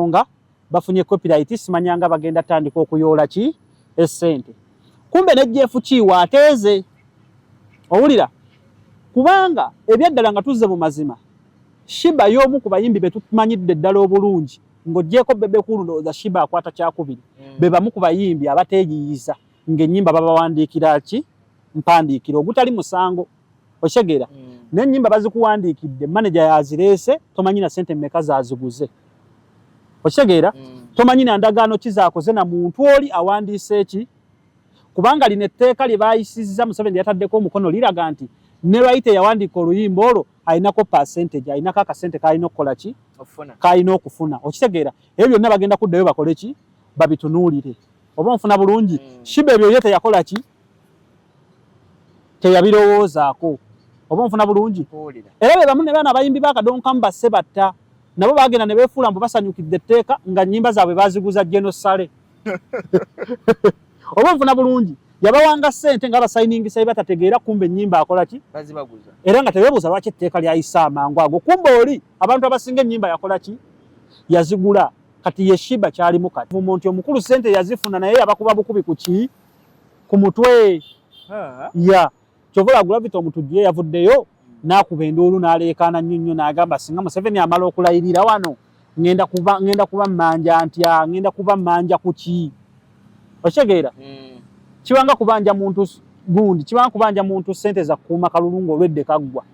ensonga bafunye copyright, simanyanga bagenda tandika okuyoola ki essente. Kumbe ne Jeff Kiwa ateeze, owulira, kubanga ebyaddala nga tuzze mu mazima, Sheebah y'omu ku bayimbi be tumanyidde ddala obulungi ng'oggyeko Bebe Cool. Ndowooza Sheebah akwata kyakubiri. Be bamu ku bayimbi abateeyiyiza ng'ennyimba babawandiikira ki mpandiikira, ogutali musango, okitegeera? N'ennyimba bazikuwandiikidde, manager yazireese, tomanyi na ssente mmeka zaziguze, okitegeera? Tomanyi na ndagaano ki zaakoze na muntu oli awandiise eki, kubanga lino etteeka lye baayisizza, Museveni yataddeko omukono, liraga nti ne writer eyawandiika oluyimba olwo alinako percentage, alinako akasente k'alina okukola ki, k'alina okufuna, okitegeera? Ebyo byonna bagenda kuddayo bakole ki, babitunuulire. Oba onfuna bulungi? Sheebah ebyo ye teyakola ki, teyabirowoozaako. Oba onfuna bulungi? Era be bamu ne baana abayimbi bakadonkamu basse batta nabo bagenda ne beefuula mbu basanyukidde etteeka, nga nnyimba zaabwe baziguza Geno Sale. Oba onfuna bulungi? Yabawanga ssente nga basayiningisa bye batategeera, kumbe ennyimba akola ki, era nga tebeebuuza lwaki etteeka lyayise amangu ago. Kumbe oli abantu abasinga ennyimba yakola ki, yazigula. Kati ye Sheebah kyalimu kati nti omukulu ssente yazifuna, naye yabakuba bukubi ku ki, ku mutwe. Ya kyova Gravity Omutujju ye yavuddeyo n'akuba enduulu n'aleekaana nnyo nnyo, n'agamba singa Museveni amala okulayirira wano, ngenda kuba mmanja ntya, ngenda kuba mmanja ku ki, okitegeera? Kibanga kubanja muntu gundi, kibanga kubanja muntu ssente za kukuuma kalulu ng'olwedde kaggwa,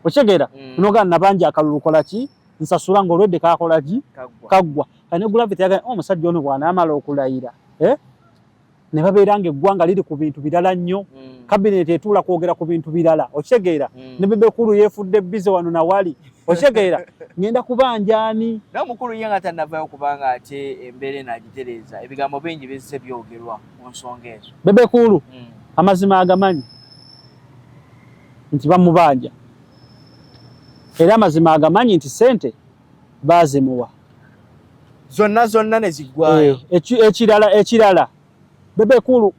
okitegeera? Nogamba nabanja akalulu, kola ki, nsasula, ng'olwedde kakola ki, kaggwa. Kane Gravity yagamba, oh, omusajja ono bw'anaamala okulayira, eh? Ne babeera ng'eggwanga liri ku bintu birala nnyo, kabineti etuula kwogera ku bintu birala, okitegeera? Ne Bebe Cool yeefudde busy wano nawali, okitegeera? Ngenda kubanja ani? Naye omukulu ye nga tannavayo, kubanga ate embeera eno agitereeza, ebigambo bingi bizze byogerwa ku nsonga ezo. Bebe Cool amazima agamanyi nti bamubanja, era amazima agamanyi nti ssente baazimuwa. Zonna zonna ne ziggwayo. Eh, ekirala Bebe Cool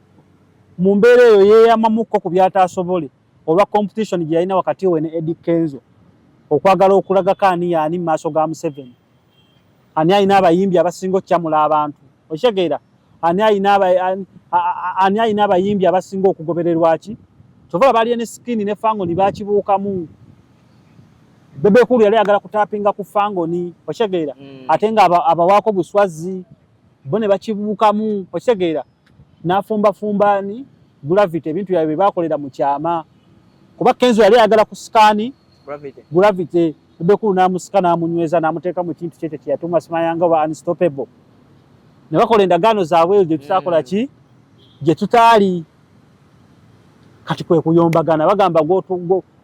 mu mbeera eyo yeeyamamukko ku byataasobole olwa competition gye yalina wakati we ne Eddy Kenzo, okwagala okulagako ani yaani mu maaso ga Museveni, ani alina abayimbi abasinga okukyamula abantu, okitegeera? Ani alina abayimbi abasinga okugobererwa ki. Kyova bali ne Skin ne Fangoni bakibuukamu. Bebe Cool yali ayagala kutapinga ku Fangoni, okitegeera? Ate nga abawaako buswazi bo ne bakibuukamu, okitegeera? N'afumbafumba ni Gravity, ebintu byabwe bye bakolera mu kyama, kuba Kenzo yali ayagala kusikaani Gravity. Bebe Cool n'amusika n'amunyweza n'amuteeka mu kintu kyekyo kye yatuuma simayanga oba Unstoppable, ne bakola endagaano zaabwe eyo gye tutakola ki, gye tutaali. Kati kwe kuyombagana, bagamba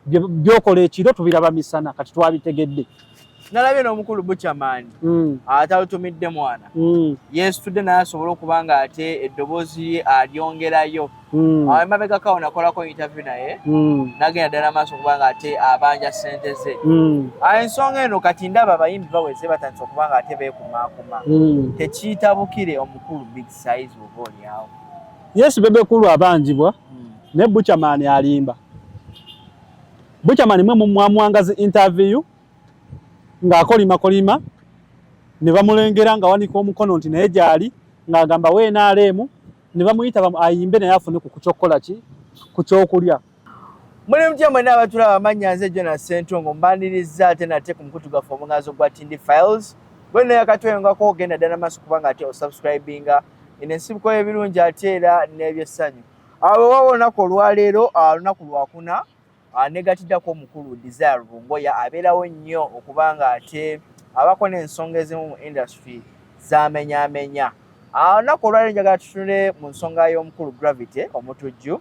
byokola ekiro tubiraba misana. Kati twabitegedde. Nalabye n'omukulu Buchaman atalutumidde mwana, yeesitudde naye asobole okuba nga ate eddoboozi lye alyongerayo. Emabegako awo nakolako interview naye, nagenda ddala maaso okuba nga ate abanja ssente ze. Ensonga eno kati ndaba abayimbi baweze batandise okuba nga ate beekumaakuma, tekiitabukire omukulu Big Size oba oliawo. Yes, Bebe Cool abanjibwa, naye Buchaman alimba. Buchaman mwe mumwamwangazi interview ng'akolimakolima ne bamulengera nga wanika omukono nti naye gyali ng'agamba weenaaleemu, ne bamuyita ayimbe naye afune ku kukyokukola ki, ku kyokulya. Muli mutya mwenna abatulaba? Amannya nze Jonas Ssentongo, mbaniriza ate nate ku mukutu gwaffe omuganzi ogwa Tindi Files. Bweno yakatweyongako ogenda ddala maaso kubanga ate osubscribinga eno ensibuko y'ebirungi ate era n'ebyessanyu. Awo wawa olunaku olwaleero, lunaku lwakuna, negatiddako omukulu Desire Rubongoya, abeerawo nnyo okubanga ate abako n'ensonga ezimu mu industry zamenyamenya. Olunaku olwaleero njagala tutunule mu nsonga y'omukulu Gravity Omutujju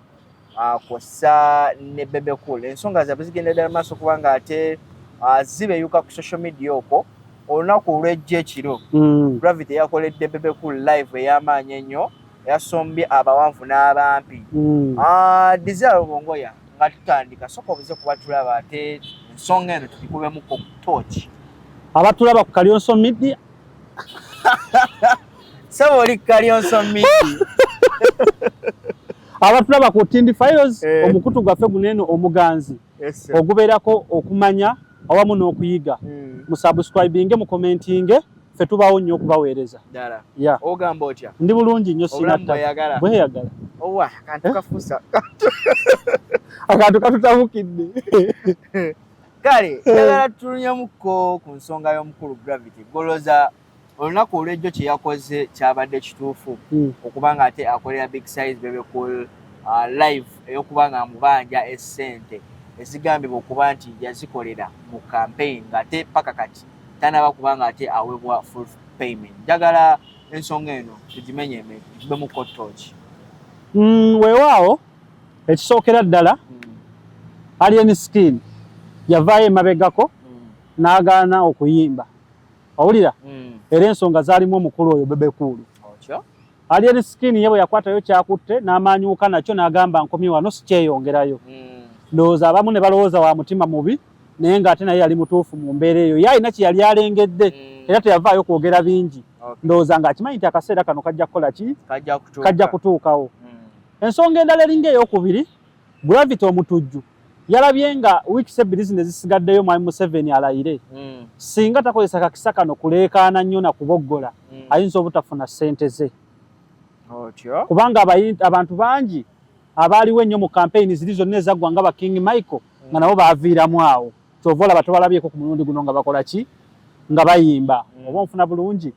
kw'ossa ne Bebe Cool. Ensonga zaabwe zigenda ddala maaso kubanga ate zibeyuka ku social media okwo. Olunaku olw'ejjo ekiro, Gravity yakoledde Bebe Cool live ey'amaanyi ennyo, yasombye abawanvu n'abampi. Desire Rubongoya, nga tutandika, soka obuze kuba tulaba ate ensonga eno tugikubemuko torch. Abatulaba ku Kalyonso Media. Saba oli Kalyonso Media. Abatulaba ku Tindi Files, omukutu gwaffe guno omuganzi ogubeerako okumanya awamu n'okuyiga, musubscribinge, mukomentinge. Ffe tubaawo nnyo okubaweereza. Ddala. Ya. Ogamba otya? Ndi bulungi nnyo. Obulamu bweyagala. Bweyagala. Owa akantu kafuusa. Akantu katutabukidde. Kale njagala tulunyemuko ku nsonga y'omukulu Gravity. Goloza olunaku olw'ejjo kye yakoze kyabadde kituufu okuba nga ate akolera Big Size Bebe Cool live ey'okuba nga amubanja essente ezigambibwa okuba nti yazikolera mu campaign ng'ate paka kati tanaba kuba nga ate awebwa full payment. Njagala ensonga eno tugimenye tugibemu kottoki. Weewaawo, ekisookera ddala, Alien Skin yavaayo emabegako n'agaana okuyimba, owulira? Era ensonga zaalimu omukulu oyo Bebe Cool. Alien Skin ye bwe yakwatayo kyakutte n'amaanyuuka nakyo n'agamba, "Nkomye wano, sikyeyongerayo." Ndowooza abamu ne balowooza wa mutima mubi, naye ng'ate naye yali mutuufu mu mbeera eyo. Ye alina kye yali alengedde era teyavaayo kwogera bingi. Ndowooza ng'akimanyi nti akaseera kano kajja kukola ki, kajja kutuukawo. Ensonga endala eringa eyokubiri, Gravity Omutujju yalabye nga wiikisi 2 zino ezisigaddeyo Mwami Museveni alayire, singa takozesa kakisa kano kuleekaana nnyo na kuboggola, ayinza obutafuna ssente ze, kubanga abantu bangi abaaliwo ennyo mu kampeyini ziri zonna ezaggwa nga ba King Michael nga nabo baaviiramu awo. Kyova olaba tobalabyeko ku mulundi guno nga bakola ki, nga bayimba. Oba onfuna bulungi?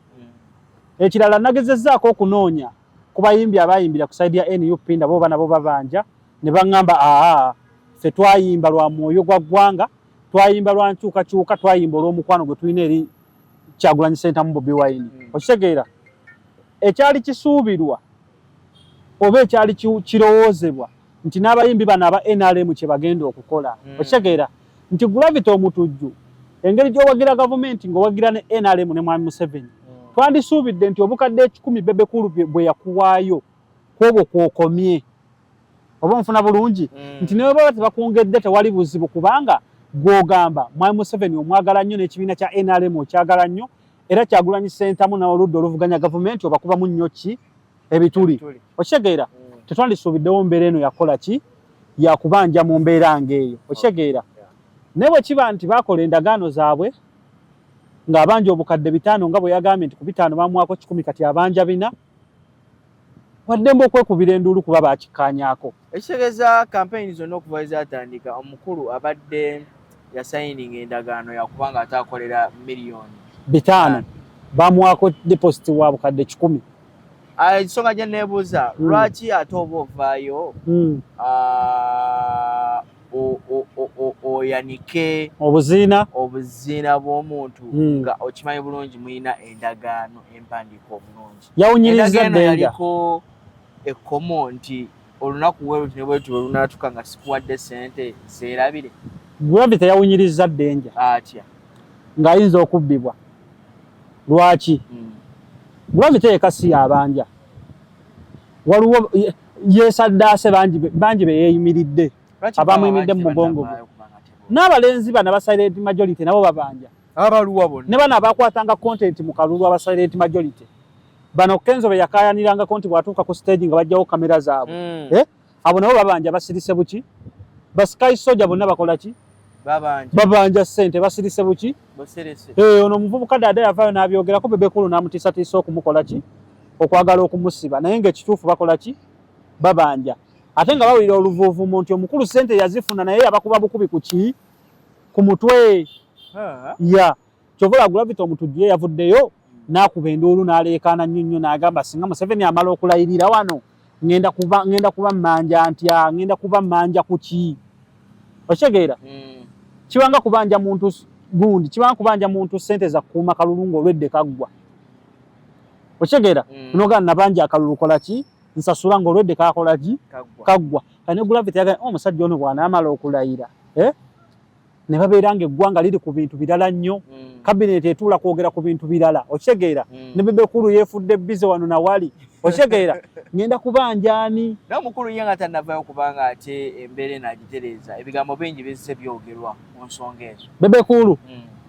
Ekirala, nagezezzaako okunoonya ku bayimbi abayimbira ku side ya NUP, ndabo oba nabo babanja, ne baŋŋamba, "Aa, ffe twayimba lwa mwoyo gwa ggwanga, twayimba lwa nkyukakyuka, twayimba olw'omukwano gwe tulina eri Kyagulanyi Ssentamu Bobi Wine." Okitegeera, ekyali kisuubirwa oba ekyali kirowoozebwa nti n'abayimbi bano aba NRM kye bagenda okukola. Okitegeera nti Gravity Omutujju, engeri gy'owagira gavumenti ng'owagira ne NRM ne Mwami Museveni, twandisuubidde nti obukadde 100 Bebe Cool bwe yakuwaayo kwobwo kwokomye. Oba onfuna bulungi? Nti ne bwe baba tebakwongedde tewali buzibu, kubanga gw'ogamba Mwami Museveni omwagala nnyo, n'ekibiina kya NRM okyagala nnyo, era Kyagulanyi Ssentamu n'oludda oluvuganya gavumenti obakubamu nnyo ki ebituli. Okitegeera, tetwandisuubiddewo mbeera eno yakola ki, yakubanja mu mbeera ng'eyo. Okitegeera, naye bwe kiba nti baakola endagaano zaabwe ng'abanja obukadde 500, nga bwe yagambye nti ku 500 bamuwaako 100, kati abanja 400, waddembe okwekubira enduulu kuba bakikkaanyaako. Ekitegeeza kampeyini zonna okuva we zatandika, omukulu abadde yasayininga endagaano yakubanga ate akolera miliyoni 500, bamuwaako deposit wa bukadde 100. Ensonga gye neebuuza, lwaki ate oba ovaayo oyanike obuziina obuziina bw'omuntu nga okimanyi bulungi mulina endagaano empandiika obulungi? Yawunyiriza. Endagaano yaliko ekkomo nti olunaku weruti ne bwetu bwe lunaatuka nga sikuwadde ssente, zeerabire. Gravity yawunyiriza danger. Atya? Ng'ayinza okubbibwa. Lwaki? Gravity yeka si yabanja, waliwo yeesaddaase bangi bangi be yeeyimiridde, abamuyimiridde mu mugongo gwe, n'abalenzi bano aba silent majority nabo babanja. Abaluwa bonna. Ne bano abakwatanga content mu kalulu, aba silent majority bano, Kenzo be yakaayanirangako nti bw'atuuka ku stage nga bajjawo kamera zaabwe. Eh? Abo nabo babanja, basirise buki. Ba Sky Soja bonna bakola ki? Babanja. Babanja ssente, basirise buki. Busirise. Eh, ono omuvubuka dada yavaayo n'abyogerako, Bebe Cool n'amutiisatiisa okumukola ki, okwagala okumusiba, naye ng'ekituufu bakola ki, babanja. Ate nga bawulira oluvuuvumo nti omukulu ssente yazifuna, naye yabakuba bukubi ku ki, ku mutwe. Ya kyova olaba Gravity Omutujju ye yavuddeyo n'akuba enduulu n'aleekaana nnyo nnyo n'agamba, "Singa Museveni amala okulayirira wano, ngenda kuba mmanja ntya? Ngenda kuba mmanja ku ki?" Okitegeera? Kibanga kubanja muntu gundi, kibanga kubanja muntu ssente za kukuuma kalulu ng'olwedde kaggwa. Okitegeera? Nogamba, "Nabanja akalulu, kola ki, nsasula," ng'olwedde kakola ki? Kaggwa. Kaggwa. Kane Gravity yagamba, "Oh, omusajja ono bw'anaamala okulayira, eh? Ne babeera ng'eggwanga liri ku bintu birala nnyo, kabineeti etuula kwogera ku bintu birala." Okitegeera? Ne Bebe Cool yeefudde busy wano nawali. Okitegeera, ngenda kubanja ani? Naye omukulu ye nga tannavayo, kubanga ate embeera eno agitereeza, ebigambo bingi bizze byogerwa ku nsonga ezo. Bebe Cool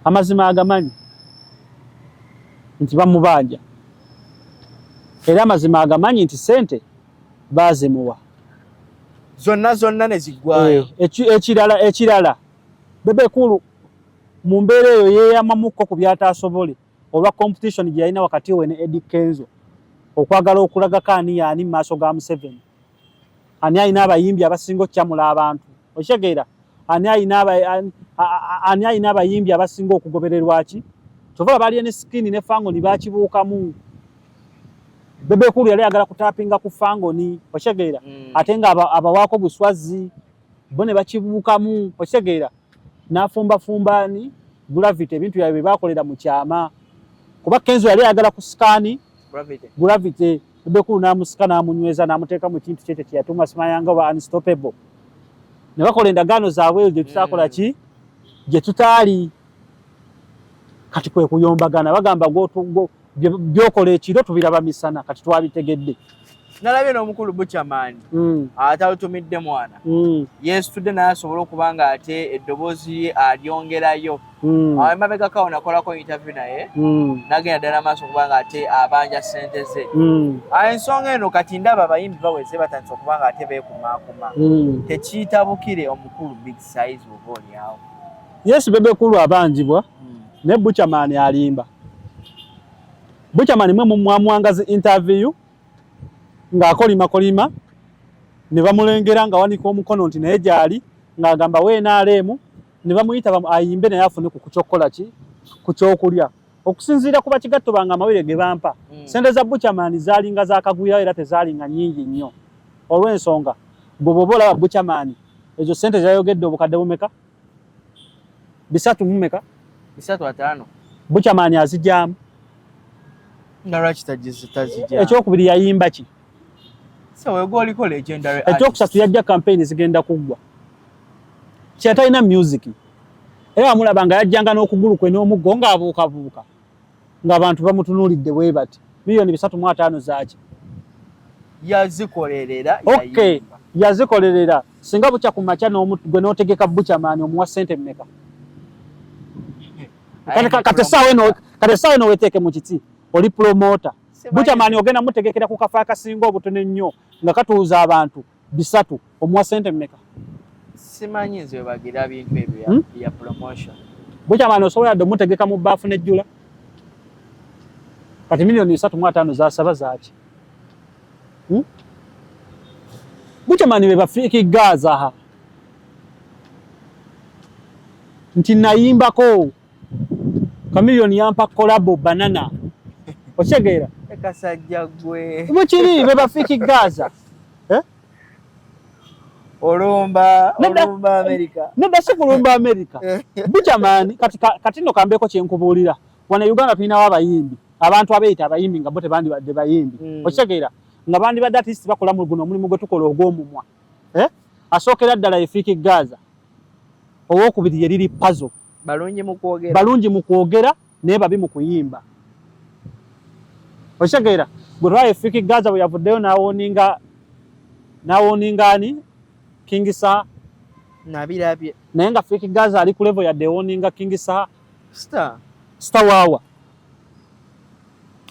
amazima agamanyi nti bamubanja, era amazima agamanyi nti sente baazimuwa. Zonna zonna ne ziggwayo. Eh, ekirala, Bebe Cool mu mbeera eyo yeeyamamukko ku byataasobole. Olwa competition gye yalina wakati we ne Eddy Kenzo, okwagala okulagako ani yaani mu maaso ga Museveni, ani alina abayimbi abasinga okukyamula abantu, okitegeera, ani alina abayimbi abasinga okugobererwa ki. Kyova olaba Alien Skin ne Fangoni bakibuukamu. Bebe Cool yali ayagala kutapinga ku Fangoni, okitegeera, ate nga abawaako buswazi bo ne bakibuukamu, okitegeera, n'afumbafumba ni Gravity ebintu byabwe bye bakolera mu kyama, kuba Kenzo yali ayagala kusikaani Gravity. Bebe Cool n'amusika n'amunyweza n'amuteeka mu kintu kyekyo kye yatuuma simayanga oba Unstoppable, ne bakola endagaano zaabwe eyo gye tutakola ki, gye tutaali. Kati kwe kuyombagana, bagamba byokola ekiro tubiraba misana. Kati twabitegedde. Nalabye n'omukulu Buchaman atalutumidde mwana, yeesitudde naye asobole okuba nga ate eddoboozi lye alyongerayo. Emabegako awo nakolako interview naye, nagenda ddala maaso okuba nga ate abanja ssente ze. Ensonga eno kati ndaba abayimbi baweze batandise okuba nga ate beekumaakuma, tekiitabukire omukulu Big Size oba oliawo? Yes, Bebe Cool abanjibwa, naye Buchaman alimba. Buchaman mwe mumwamuwanga zi interview ng'akolimakolima ne bamulengera nga wanika omukono nti naye gyali ng'agamba weenaaleemu, ne bamuyita ayimbe naye afune ku kukyokukola ki, ku kyokulya. Okusinziira ku bakigatto bange, amawulire ge bampa, sente za Buchaman zaalinga zakagwirawo era tezaalinga nnyingi nnyo, olw'ensonga gwe bw'oba olaba Buchaman ezo sente zayogedde obukadde bumeka, bisatu mumeka? 350. Buchaman azijaamu? Nga lwaki tazijaamu? Ekyokubiri, yayimba ki? So wegoliko legendary. Ekyokusatu, yajja campaign zigenda kuggwa, kyatalina music, era wamulaba nga yajjanga n'okugulu kwe n'omuggo ng'abuukabuuka ng'abantu bamutunuulidde bwe bati. 350 million zaaki? Yazikolerera. Okay, yazikolerera. Singa bukya ku makya gwe n'otegeka Buchaman, omuwa ssente mmeka? Kati essaawa eno weteeke mu kiti, oli promoter, Buchaman ogenda mutegekera ku kafo akasinga obutono ennyo nga katuuza abantu 300, omuwa ssente mmeka? Simanyi nze webagira bintu ebyo ya promotion. Buchaman osobola dde omutegeka mu bbaafu nejjula. Kati 350 million zasaba zaaki? Buchaman be bafiiki Gaza nti nayimbako, Chameleone yampa collabo banana, okitegeera? Kasajja gwe. Bwekiri, be bafiiki Gaza, eh? Olumba, olumba America. Nedda, si kulumba America. Buchaman kati kati no kambeeko kyenkubuulira. Wano e Uganda tulinawo abayimbi, abantu abeeyita abayimbi nga bo tebandibadde bayimbi, okitegeera, nga bandibadde at least bakola mu guno omulimu gwe tukola ogw'omumwa, eh? Asookera ddala ye Fik Gaza, owokubiri ye Lil Pazo. Balungi mu kwogera. Balungi mu kwogera naye babi mu kuyimba, okitegeera? Gwe twala Fik Gaza bwe yavuddeyo n'awarninga ani, King Saha. Nabirabye. Naye nga Fik Gaza ali ku level yadde ewarninga King Saha? Star. Star waawa?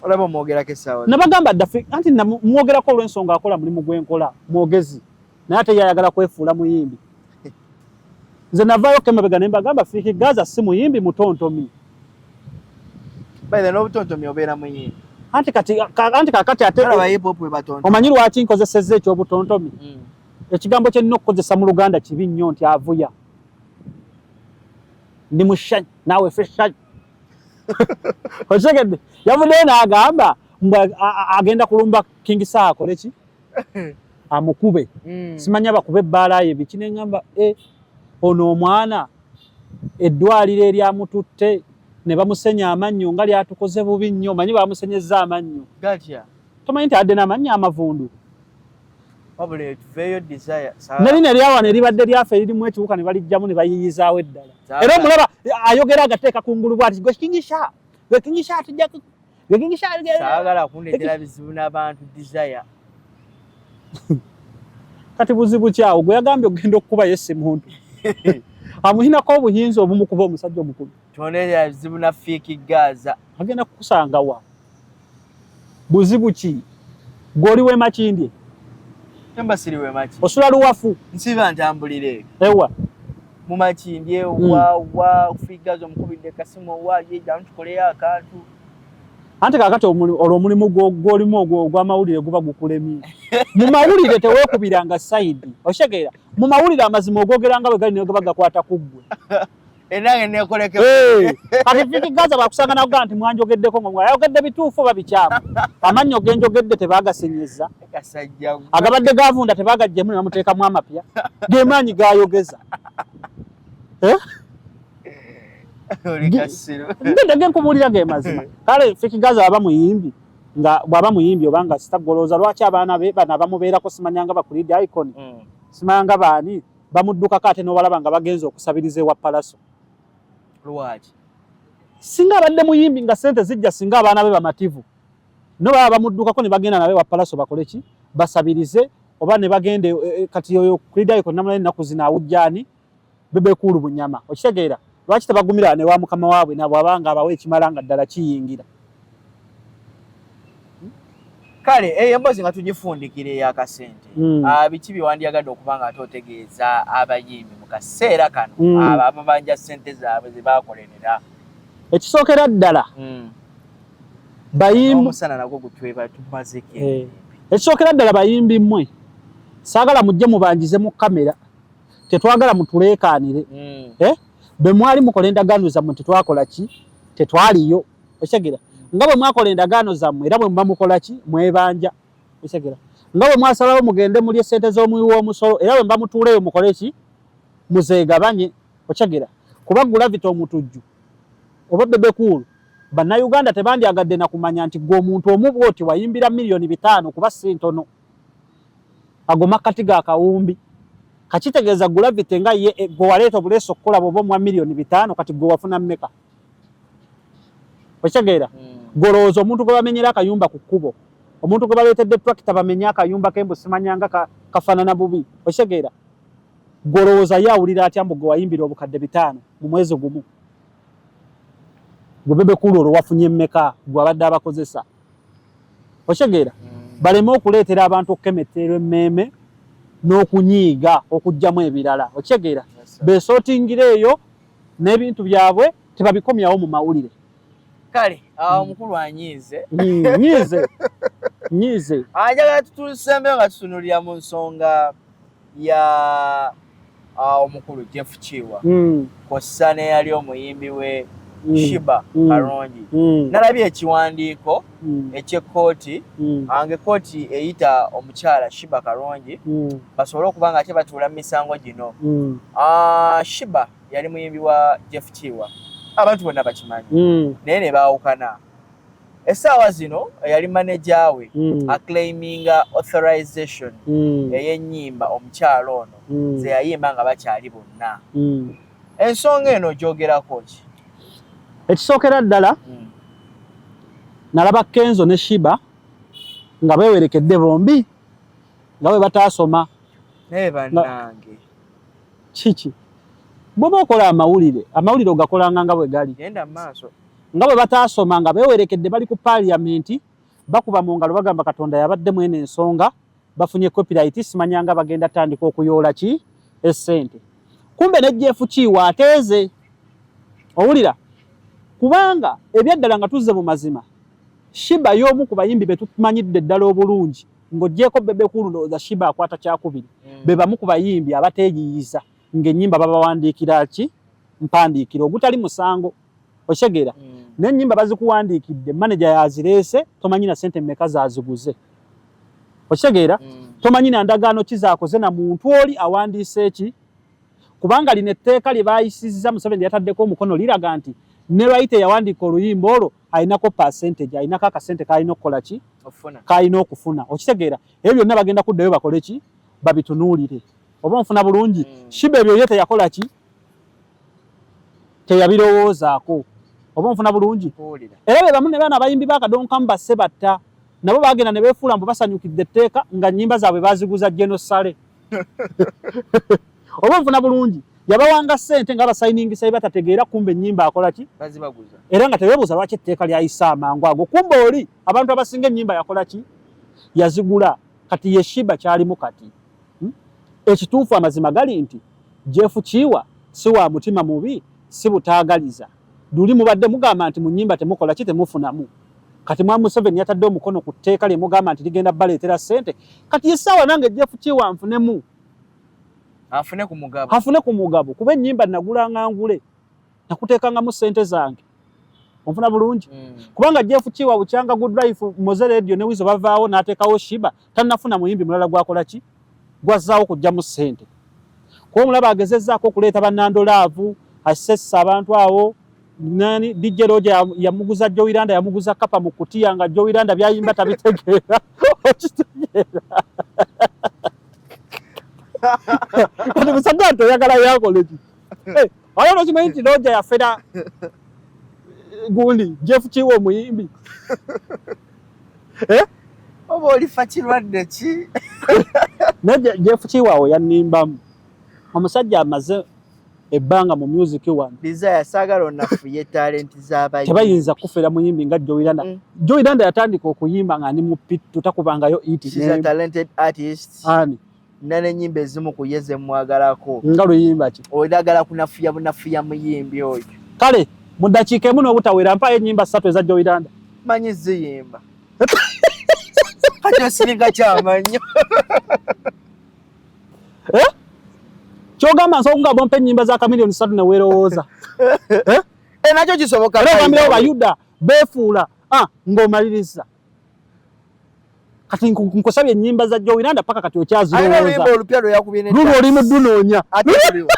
Olaba omwogerako essaawa. Nabagamba dda anti mwogerako olw'ensonga akola mulimu gwenkola, mwogezi, naye ate yayagala kwefuula muyimbi. Nze navaayo kemabega ne mbagamba Fik Gaza si muyimbi, mutontomi. By the n'obutontomi obeera muyimbi. Anti kati anti kakati ate olaba hip hop we batontomi. Omanyi lwaki nkozesezza ekyobutontomi? Ekigambo kye nnina okukozesa mu Luganda kibi nnyo nti avuya. Ndi mushanyi naawe feshanyi, okitegedde? Yavuddeyo n'agamba mbu agenda kulumba King Saha, akole ki, amukube, simanya bakube ebbaala ye biki. Neŋŋamba e ono omwana eddwaliro eryamututte ne bamusenya amannyo nga lyatukoze bubi nnyo. Manyi bamusenyezza amannyo. Gatya? Tomanyi nti adde n'amannyo amavundu? Wabula tuveeyo Desire. Nerino eryawana eribadde lyafe eririmu ekiwuka ne balijjamu ne bayiyizaawo eddala. Era omulaba ayogera agateeka kungulu bwati, gwe King Saha, gwe King Saha, tujja gwe King Saha. Saagala kundeetera bizibu n'abantu, Desire. Kati buzibu kyawo gwe yagambye okugenda okukuba ye si muntu amuhinako obuyinza obumukuba, omusajja omukulu? Tondeetera bizibu na Fik Gaza. Agenda kukusanga wa? Buzibu ki? Gw'oli w'emakindye? Temba siri w'emakindye. Osula Luwafu? Nsiba ntambulire. Ewa? Mu Makindye. Wa Fik Gaza omukubidde kasimu, wa ye jangu tukoleyo akantu. Anti kakati olwo omulimu gw'olimu ogw'amawulire guba gukulemye. Mu mawulire teweekubiranga sayidi, okitegeera? Mu mawulire amazima ogogeranga bwe gali naye gaba gakwata ku ggwe. Enange nekoleke. Kati Fik Gaza bwakusanga nakugaa nti mwanjogeddeko nga ayogedde bituufu oba bikyamu, amannyo genjogedde tebagasenyeza, agabadde gavunda tebagaggyemu ne bamuteekamu amapya, ge maanyi gayogeza. Ngenda genkubuulira ge mazima. Kale Fik Gaza aba muyimbi nga bw'aba muyimbi oba nga sitagolooza lwaki abaana be bano abamubeerako simanyanga ba Creed Icon, simanyanga baani bamuddukako ate n'obalaba nga bagenze okusabiriza ewa Palaso. Lwaki? Singa abadde muyimbi nga ssente zijja, singa abaana be bamativu no baba bamuddukako ne bagenda nabe wa Palaso bakole ki, basabirize oba ne bagende. Kati oyo Creed Icon namulayo ennaku zino awujjaani Bebe Cool bunyama, okitegeera? Lwaki tebagumira ne wa mukama waabwe nabo abanga abawa ekimala nga ddala kiyingira? Kale eyo emboozi nga tugifundikira ey'akasente, biki bye wandyagadde okuba nga ate otegeeza abayimbi mu kaseera kano, abo ababanja ssente zaabwe ze baakolerera? Ekisookera ddala, bayimbi omusana nagwo gutweba tumazeko. Ekisookera ddala, bayimbi mmwe, saagala mujje mubanjize mu kamera, tetwagala mutuleekaanire. Bwe mwali mukola endagaano zammwe tetwakola ki, tetwaliyo, okitegeera? Nga bwe mwakola endagaano zammwe era bwe muba mukola ki, mwebanja, okitegeera? Nga bwe mwasalawo mugende mulye ssente z'omuwi w'omusolo, era bwe muba mutuuleeyo mukole ki, muzeegabanye, okitegeera? Kuba Gravity Omutujju oba Bebe Cool, Bannayuganda tebandyagadde na kumanya nti gwe omuntu omu bw'oti wayimbira 5 miliyoni, kuba si ntono. Ago makkati ga kawumbi kakitegeeza Gravity nga ye gwe waleeta obuleesa okukola, bw'oba omuwa 5 miliyoni, kati gwe wafuna mmeka? Okitegeera? Golowooza omuntu gwe bamenyera akayumba ku kkubo, omuntu gwe baleetedde tractor bamenye akayumba kembu simanyanga kafaanana bubi, okitegeera? Golowooza ye awulira atya mbu gwe wayimbira 500,000 mu mwezi gumu? Gwe Bebe Cool olwo wafunye mmeka, gwe abadde abakozesa? Okitegeera? Baleme okuleetera abantu okukemetterwa emmeeme n'okunyiiga okuggyamu ebirala, okitegeera? Beesootingira eyo n'ebintu byabwe, tebabikomyawo mu mawulire. Kale awo omukulu anyiize. Nyiize, nyiize. Njagala tutusembeyo nga tutunulira mu nsonga ya omukulu Jeff Kiwa kw'ossa n'eyali omuyimbi we Sheebah Karungi. Nalabye ekiwandiiko eky'ekkooti nga ekkooti eyita omukyala Sheebah Karungi basobole okuba nga ate batuula mu misango gino. Sheebah yali muyimbi wa Jeff Kiwa, abantu bonna bakimanyi, naye ne baawukana. Essaawa zino eyali maneja we aclaiminga authorization ey'ennyimba omukyala ono ze yayimba nga bakyali bonna. Ensonga eno ogyogerako ki? Ekisookera ddala, nalaba Kenzo ne Sheebah nga beewerekedde bombi nga bwe bataasoma. Naye bannange. Kiki? Bw'oba okola amawulire, amawulire ogakolanga nga bwe gali. Genda mu maaso. Nga bwe bataasoma nga beewerekedde bali ku paaliyamenti bakuba mu ngalo bagamba Katonda yabadde mwene ensonga, bafunye copyright, simanyanga bagenda tandika okuyoola ki essente. Kumbe ne Jeff Kiwa ateeze, owulira? Kubanga ebyaddala nga tuzze mu mazima, Sheebah y'omu ku bayimbi be tumanyidde ddala obulungi ng'oggyeeko Bebe Cool, ndowooza Sheebah akwata kyakubiri. Be bamu ku bayimbi abateeyiyiza ng'ennyimba babawandiikira ki mpandiikira, ogutali musango, okitegeera? N'ennyimba bazikuwandiikidde, manager yazireese, tomanyi na ssente mmeka zaziguze, okitegeera? Tomanyi na ndagaano ki zaakoze na muntu oli awandiise eki, kubanga lino etteeka lye baayisizza, Museveni yataddeko omukono, liraga nti ne writer eyawandiika oluyimba olwo alinako percentage, alinako akasente k'alina okukola ki, k'alina okufuna, okitegeera? Ebyo byonna bagenda kuddayo bakole ki, babitunuulire. Oba onfuna bulungi? Sheebah ebyo ye teyakola ki, teyabirowoozaako. Oba onfuna bulungi? Era be bamu ne baana abayimbi bakadonkamu basse batta nabo bagenda ne beefuula mbu basanyukidde etteeka nga nnyimba zaabwe baziguza genosale. Oba onfuna bulungi? Yabawanga ssente nga basayiningisa bye batategeera, kumbe ennyimba akola ki, era nga tebeebuuza lwaki etteeka lyayise amangu ago. Kumbe oli abantu abasinga ennyimba yakola ki, yazigula. Kati ye Sheebah kyalimu kati, Ekituufu amazima gali nti Jeff Kiwa si wa mutima mubi, si butaagaliza. Luli mubadde mugamba nti mu nnyimba temukola ki, temufunamu. Kati Mwami Museveni yatadde omukono ku tteeka lye mugamba nti ligenda baleetera ssente. Kati essaawa nange Jeff Kiwa nfunemu. Afune ku mugabo. Afune ku mugabo kuba ennyimba nagulanga ngule. Nakuteekangamu ssente zange. Onfuna bulungi? Kubanga Jeff Kiwa bukyanga Good Life, Moze Radio ne Weasel bavaawo n'ateekawo Shiba, tannafuna muyimbi mulala gwakola ki? Gwazzaawo kuggyamu ssente. Kuba omulaba agezezzaako okuleeta bannando laavu, assessa abantu awo. Nani DJ Roger yamuguza Jowy Landa, yamuguza kapa mu kutiya nga Jowy Landa byayimba tabitegeera. Okitegeera. Kati musajja nti oyagala yakole ki? Hey, waliwo n'okimanyi nti Roger yafera gundi Jeff Kiwa omuyimbi. Eh? Oba olifa kirwadde ki? Naye Jeff Kiwa awo yannimbamu. Omusajja amaze ebbanga mu music wano. Desire saagala onafuye talent z'abayimbi. Tebayinza kufera muyimbi nga Jowy Landa. Jowy Landa yatandika okuyimba nga ndi mu pittu takubangayo hit. She's a talented artist. Ani? Nina n'ennyimba ezimu ku ye ze mmwagalako. Nga luyimba ki? Oyagala kunafuya bunafuya muyimbi oyo. Kale mu ddakiika emu n'obutawera mpaayo ennyimba 3 eza Jowy Landa. Manyi ziyimba. Kati osiringa kyamannyo. Eh? Kyogamba nsobola okugamba ompe ennyimba za Chameleone 3 ne weerowooza. Eh? Nakyo kisoboka. Era ogambirawo Bayuda beefuula, ng'omaliriza. Kati nkusabye ennyimba za Jowy Landa paka kati okyazirowooza. Alina oluyimba olupya lwe yakubye ne Lulwo oli mu ddunoonya. Ate luliwa.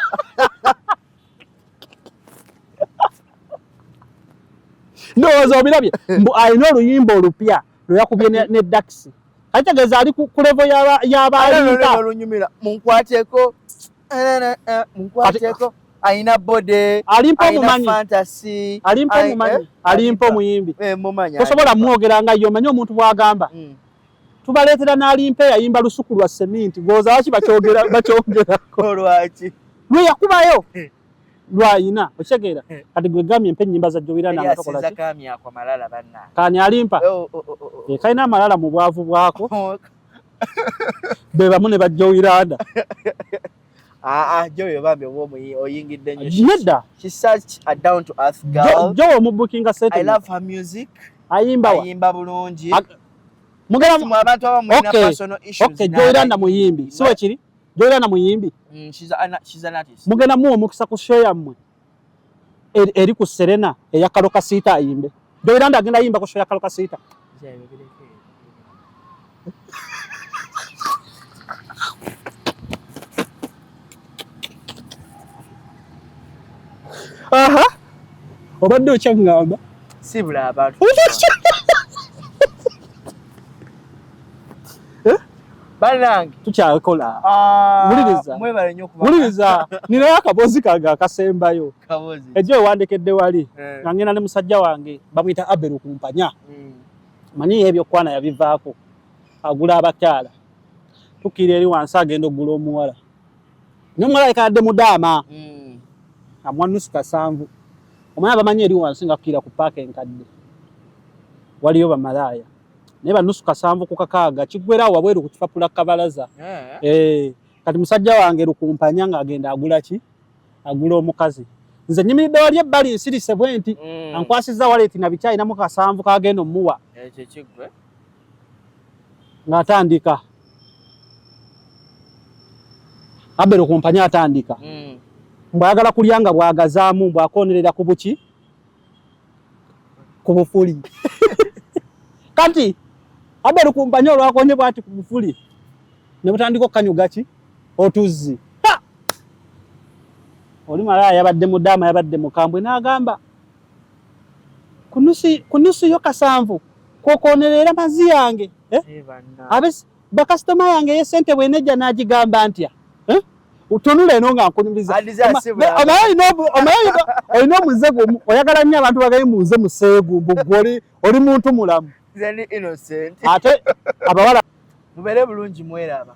Ndowooza obirabye. Mbu alina oluyimba olupya lwe yakubye ne Dax. Kati tegeeza ali ku level y'abalimba. Alina olunyumira. Munkwateko. Munkwateko. Alina body, Alimpa alina omumanyi. fantasy. Alimpa omumanyi. Alimpa omuyimbi. Mumanyi. Tosobola mwogera nga ye, omanyi omuntu bw'agamba. Tubaleetera n'alimpa eyayimba lusuku lwa seminti. Gw'oza lwaki bakyongerako? Lwaki? Lwe yakubayo. Lwayina, okitegeera? Kati gwe gambye mpa ennyimba za Jowy Landa nga tokola ki? Yasiza kamyako malala bannange. Kani alimpa? Oh, oh, oh, oh, oh. Kalina amalala mu bwavu bwako. Be bamu ne ba Jowy Landa. Jowy bambi oba oyingidde nnyo. Nedda. She's such a down to earth girl. Jowy omubukinga sente. I love her music. Ayimba wa? Ayimba bulungi. Mugera mu abantu abamu mulina Okay. personal issues Okay, Jowy Landa muyimbi. Si bwe kiri? Jowy Landa muyimbi. She's an artist. Mugenda muwa omukisa ku show yammwe. Eri ku Serena eya Kalo Kasiita ayimbe. Jowy Landa agenda yimba ku show ya Kalo Kasiita. Aha. Obadde okyaŋŋamba. Sibula abantu. Bannange. Tukyakola. Wuliriza. Mwebale nnyo okuba. Wuliriza. Ninayo akaboozi kange akasembayo. Kaboozi. Ejjo ewandekedde wali. Nga ngenda ne musajja wange bamuyita Abel Kumpanya. Manyi ebyokwana yabivaako. Agula abakyala. Tukkira eri wansi agenda okugula omuwala. Naye omuwala yekadde mudaama. Amuwa nusu kasanvu. Omanyi abamanyi eri wansi nga kukkira ku paaka enkadde. Waliyo bamalaaya. Naye ba nusu kasanvu ku kakaaga kiggwera awo wabweru ku kipapula kabalaza. Kati musajja wange Lukumpanya ng'agenda agula ki? Agula omukazi. Nze nnyimiridde wali ebbali nsirise bwe nti, ankwasizza wallet na biki alinamu kasanvu k'agenda omuwa. Ekyo kiggwe. Ng'atandika. Abel Kumpanya atandika. Mbu ayagala kulya nga bw'agazaamu, mbu akonerera ku buki? Ku bufuli. Kati Abel Kumpanya olwakonye bw'ati ku bufuli ne butandika okukanyuga ki? Otuzzi. Ha! Oli malaya yabadde mudaama, yabadde mukambwe n'agamba ku nusu yo kasanvu kwokonerera mazzi yange. Bakasitoma yange ye ssente bw'enejja n'agigamba ntya? Utunula eno nga nkunyumiza. Omanyi olina omuze gumu, oyagala nnyo abantu bagaye munze museegu, mbu ggwe oli muntu mulamu. Nze ndi innocent. Ate abawala mubeere bulungi mweraba.